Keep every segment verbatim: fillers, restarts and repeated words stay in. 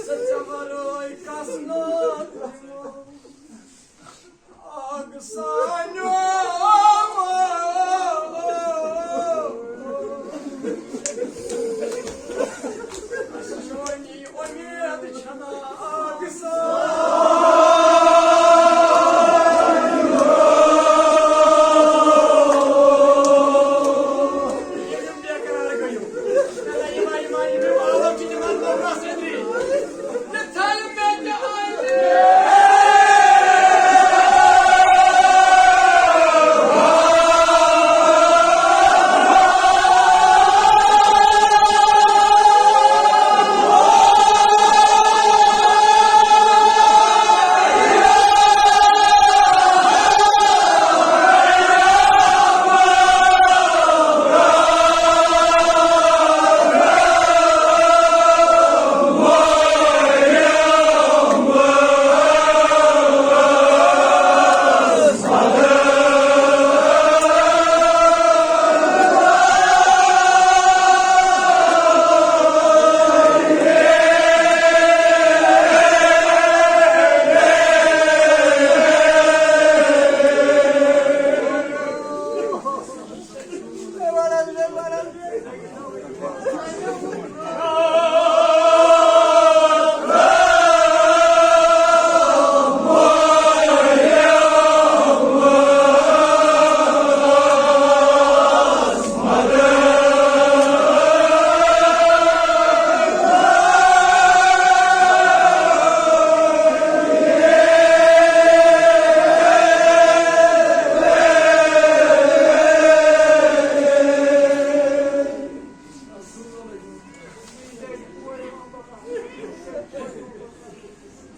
ژےٚ ورٲے کس نہٕ اکھ سانیو۔ چٲنی اُمید چھنا اکھ سانیو۔ ییٚلہِ یِم بے قرار گٔیِو، نہ یِم، یِم، یِم عالم چھِ تِمن مۄغلس أنٛدری۔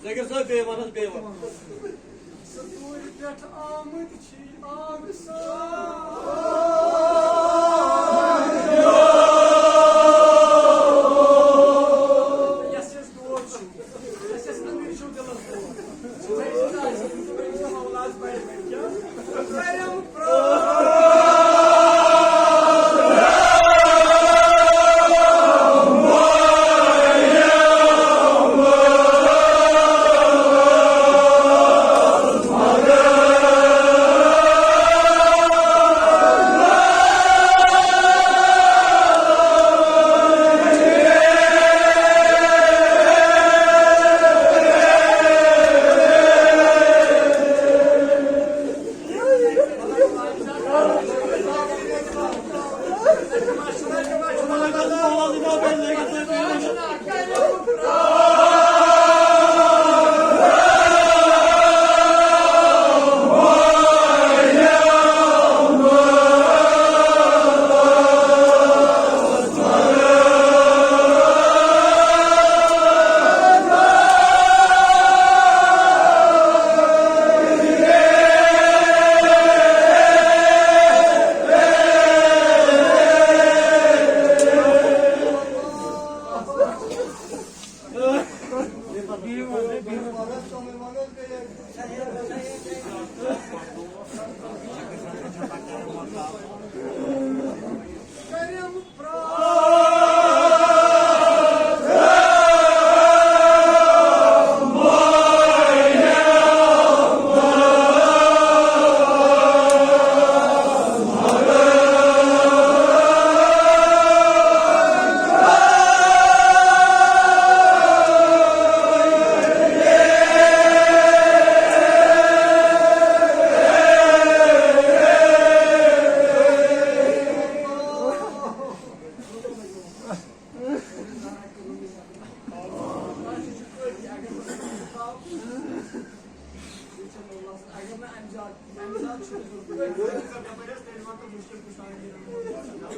ذاکر صٲب، بیٚیہِ وَن حظ، بیٚیہِ وَن۔ ستوٗرِ پٮ۪ٹھ آمٕتۍ چھِ اَکھ ساتھ۔ یَس یَس دود چھُ، یَس یَس أنٛدٕرۍ چھُ دِلَس دود۔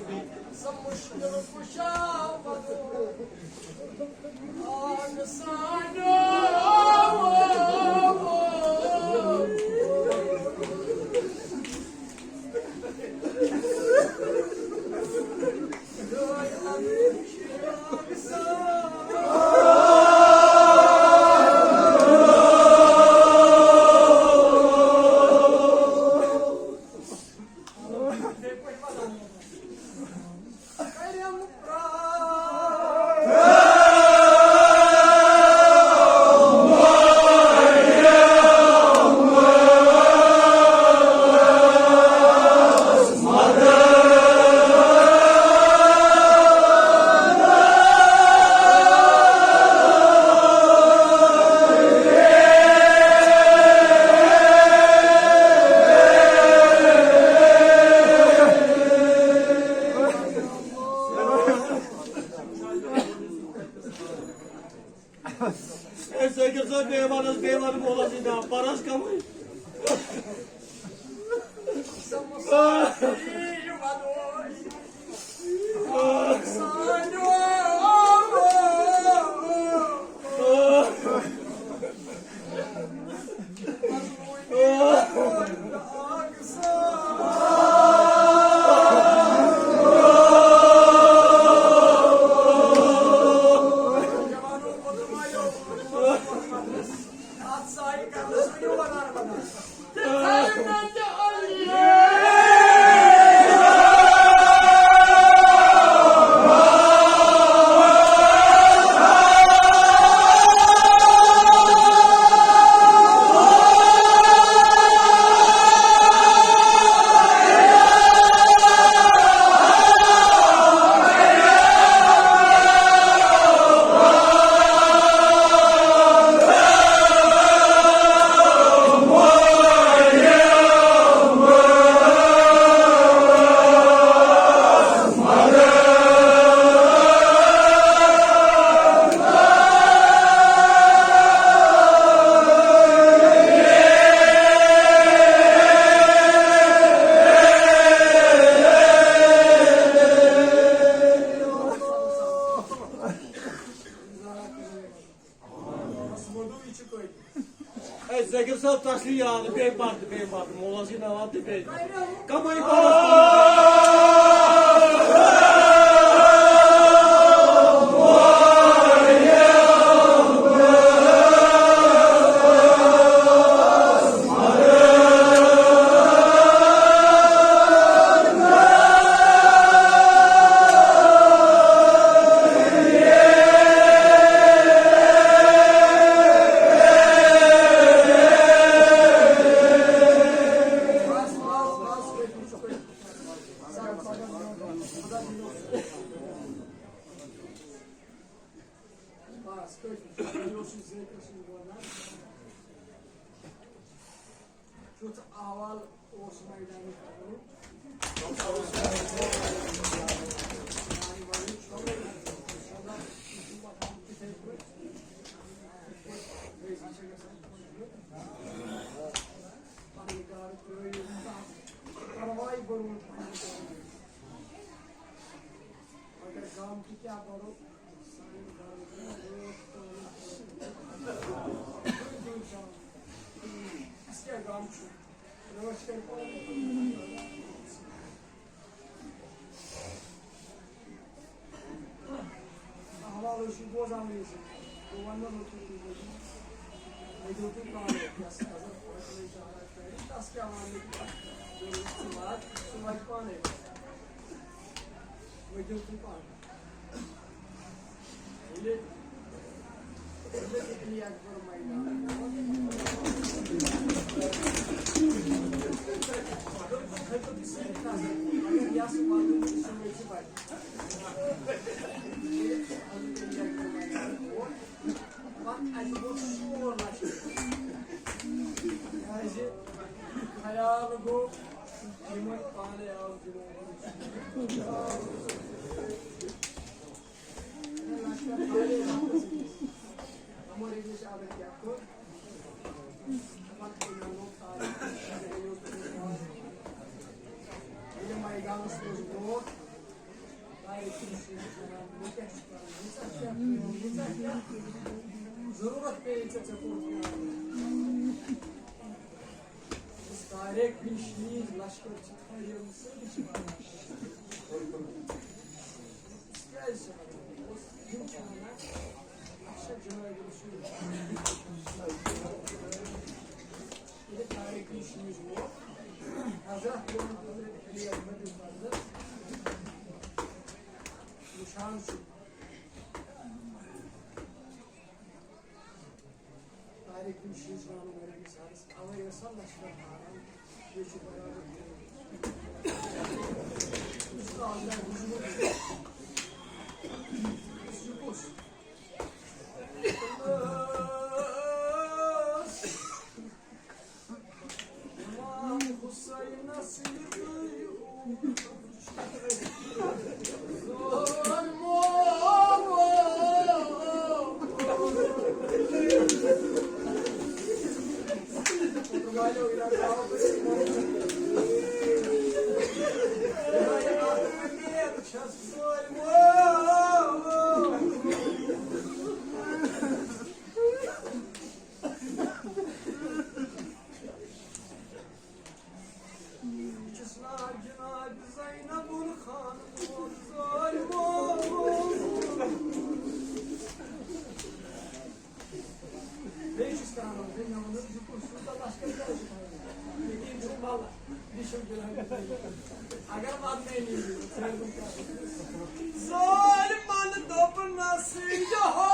سُہ مُشکِل کُشا وَنو آن سانیو۔ ہے، ذٲکِر صٲب، بیٚیہِ وَن حظ، بیٚیہِ وَن، بول حظ یہِ ناو، پَر حظ کَمٕے۔ ہے، ذٲکِر صٲب، تَس چھِ یاد، بیٚیہِ پَر تہٕ بیٚیہِ پَر، مول حظ یہِ ناو تہٕ بیٚیہِ پَر۔ کَمٲے پَر حظ؟ بس، کٲفی چھُ۔ یہِ اوس یہِ ذٲکِر سُنٛد وَنان۔ کیُتھ احوال اوس میدانہِ خٲطرٕ؟ پنٕنۍ گاڈٕ ترٛٲوِو، پرواے بروٗن پنٕنۍ گاڈٕ۔ مگر گامہٕ کہِ کیٛاہ بَرو؟ احوال ٲسِو بوزان ٲسِو، بہٕ وَنہٕ نہٕ تُہۍ، مےٚ دیُت تُہۍ پانَے، یَس حضرت خۄداے تعالیٰ ہَس کَرِ، تَس کیٛاہ وَنہٕ بہٕ؟ ژٕ وات، ژٕ واتہِ پانَے۔ وۄنۍ دیُت تُہۍ پانَے۔ ییٚلہِ، ییٚلہِ علی اکبر میدان، اگر تُہۍ کھٔتِو تہِ سۭتۍ نظر، مگر یَس وَنُن چھُ سُہ مےٚ چھُ پَتہ۔ ییٚلہِ حضرت علی اکبر میدان ووت، پَتہٕ اَتہِ ووت شور لَچھِ۔ کیٛازِ خیال گوٚو، یِمَن پانَے آو جنوٗبی۔ ییٚلہِ میدانَس منٛز ووت، ضروٗرت پیٚیہِ ژےٚ، ژےٚ کوٚرُتھ پیار۔ یُس طارق بن شیٖز لشکر چھِ، یِم سٲری چھِ وَنان۔ کیٛازِ چھِ وَنان؟ یِم چھِ وَنان، اَسہِ چھےٚ جنابِ رسول۔ ییٚلہِ طارق بن شیٖز ووت، حضرت حضرت علی اکبر بن فاضل وٕچھان چھُ۔ طارق بن شیٖز وَنان، میٲنِس حظ، اَوَے ٲس سۄ لشکر تھاوان، یہِ چھُ برابر۔ یُس نہٕ آز تام وٕچھمُت چھُ۔ یُس یہِ کُس؟ امام حسینس یہِ چھُس ناو جناب زینب الخان ظالمو۔ بیٚیہِ چھُس کران وۄنۍ، مےٚ ووٚن نہٕ، یہِ کُس چھُ، تَتھ لَشکَر کیٛازِ چھُ تھاوُن؟ ییٚتیٖم چھُ مَلہٕ، یہِ چھُ بِلکُل۔ اگر وَدنَے نِیہِ، ظٲلمَن دوٚپ نہ سٕنٛدِ ہو۔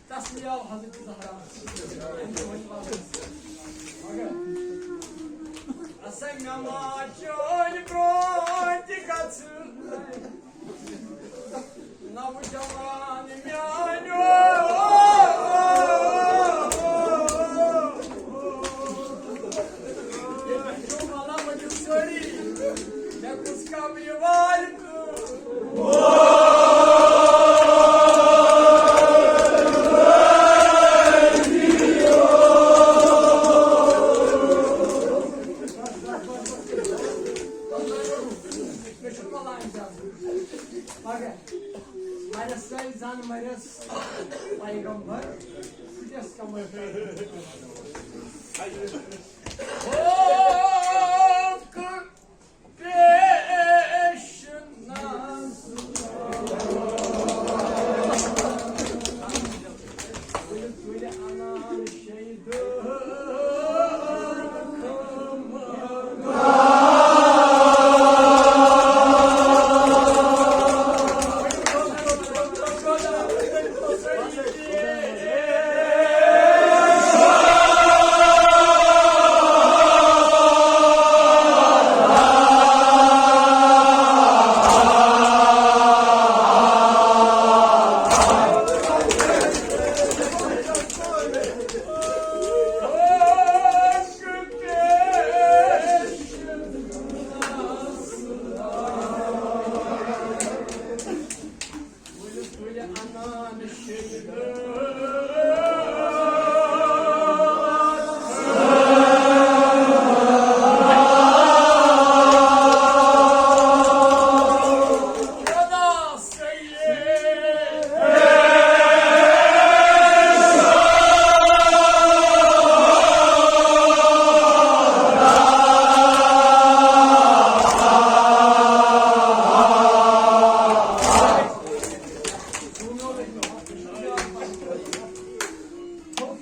تسلی آو حضرت زہرا۔ اسے مےٚ ما چٲنۍ برٛونٛہہ تہِ گژھٕ نوجوان میٛانیو۔ ییٚتہِ چھُ ملا ؤنِو سٲری، مےٚ کُس قبرِ والہِ تہٕ مرس سٲری زن مرس پیغمبر، سُہ کیٛاہ کمٲے؟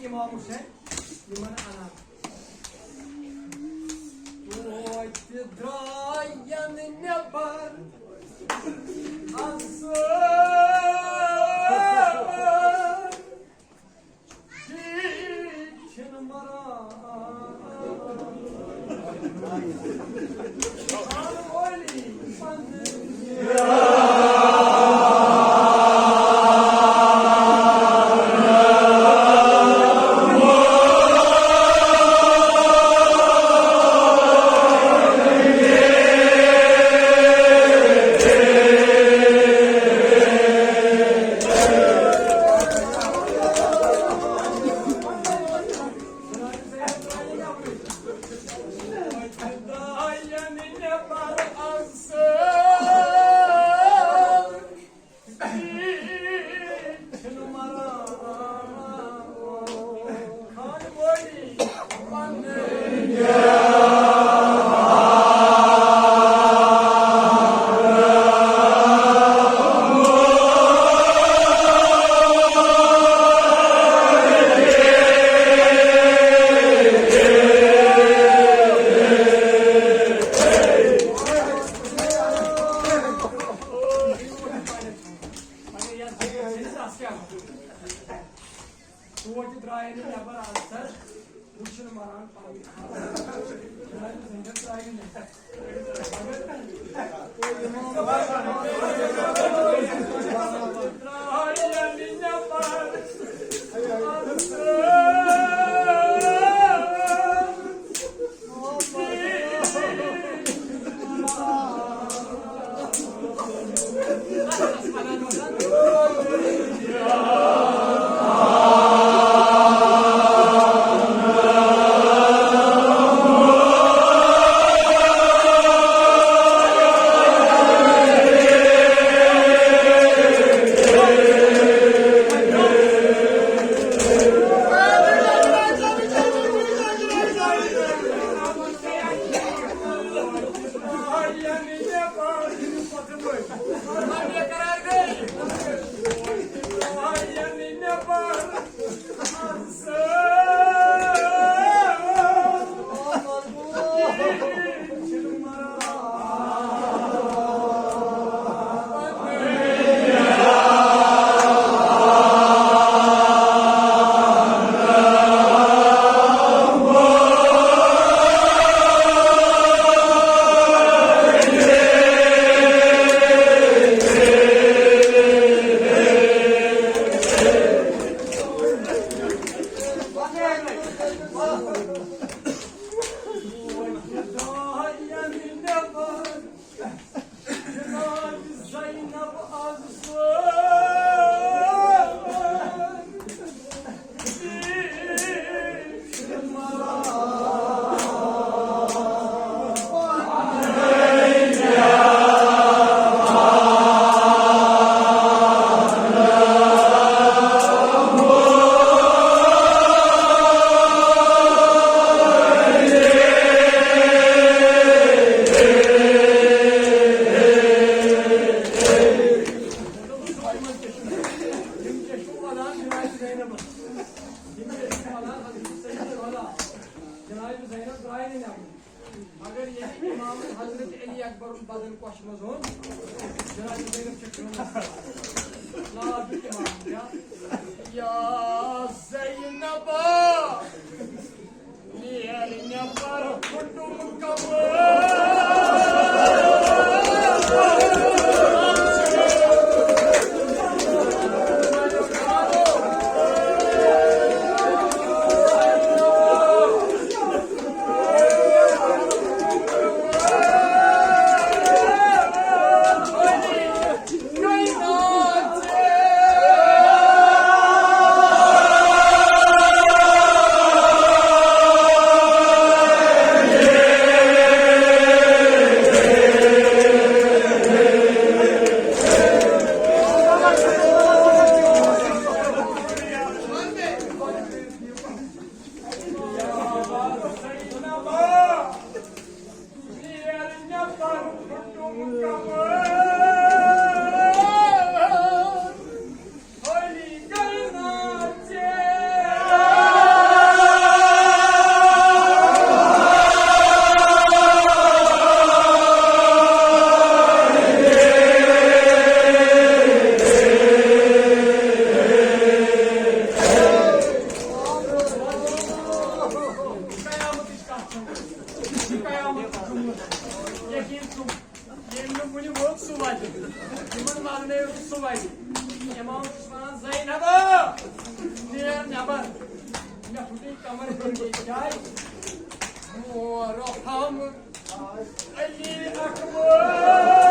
امام حسین یِمن انان۔ توتہِ درٛاین نٮ۪بر از۔ چھِنہٕ مران۔ توتہِ درٛاے نہٕ نٮ۪بر از سر، وٕچھُن مران پنٕنۍ۔ درٛاے نہٕ زٔنۍ، درٛاے نہٕ نٮ۪بر۔ درٛاے نہٕ نٮ۪بر۔ مگر ییٚلہِ امام حضرت علی اکبرُن بدن کۄچھِ منٛز اوٚن، جناب زینب چھِ کھٔژمٕژ۔ ناو دیُت امام، کیٛاہ؟ یا زینب، نیر نٮ۪بر، پھُٹُم کمٲے۔ قیامتٕچ کتھ چھِ۔ یہِ چھُ قیامتُک جُملہٕ۔ یقیٖن چھُم، ییٚمۍ نہٕ وُنہِ ووت سُہ وَتہِ۔ یِمن مرنٲیِو تہٕ سُہ وَتہِ۔ اِمام چھُس وَنان، زینب، نیر نٮ۪بر۔ مےٚ پھُٹٕے کمر، کٔر یہِ جاے۔ مور حم علی اکبر۔